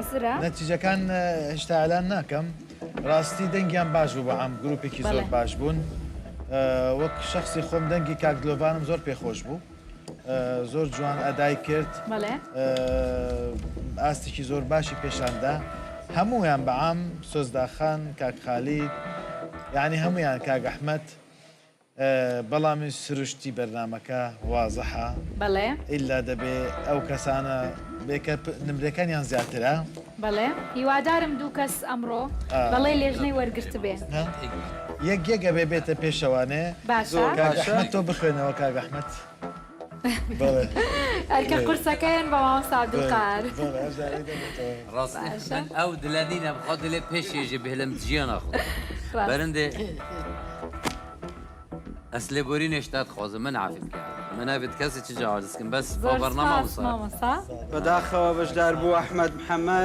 حازرە. نەتیجەکان هێشتا ئیعلان ناکەم. ڕاستی دەنگیان باش بوو بەعام گروپێکی زۆر باش بوون وەک شەخسی خۆم دەنگی کاک دلۆڤانم زۆر پێخۆش بوو زۆر جوان ئەدای کرد ئاستێکی زۆر باشی پێشاندا هەموویان بەعام سۆزداخان کاک خالید یعنی هەمویان کاک ئەحمد بەڵام سروشتی بەرنامەکە وازحە بەڵێ. ئیلا دەبێ ئەو کەسانە بێ کە نمرەکانیان زیاترە. بەڵێ هیوادارم دوو کەس ئەمڕۆ بەڵێ لێژنەی وەرگرتبێ. یەک یەک ئەبێ بێتە پێشەوانێ. باشە. کاک ئەحمەد تۆ بخوێنەوە کاک ئەحمەد. بەڵێ. ئەرکە قورسەکەیان بە مامۆستا عەبدولقاهر. بەڵێ ئەو جارەی دەبێتەوە. ڕاستی باشە. من ئەو دلە نینە بخوا دلێ پێشێ ژێ بهێلم جیانا خۆ. ڕاست. بەرندێ ئەس لێبۆرینێ شتە دخوازم من عافی بکە من ناڤێت کەسێ چ جا عاجز کم بەس زۆر بەرنامە سپاس وسا. مامۆستا. بەداخەوە بەشداربوو ئەحمەد محەمەد.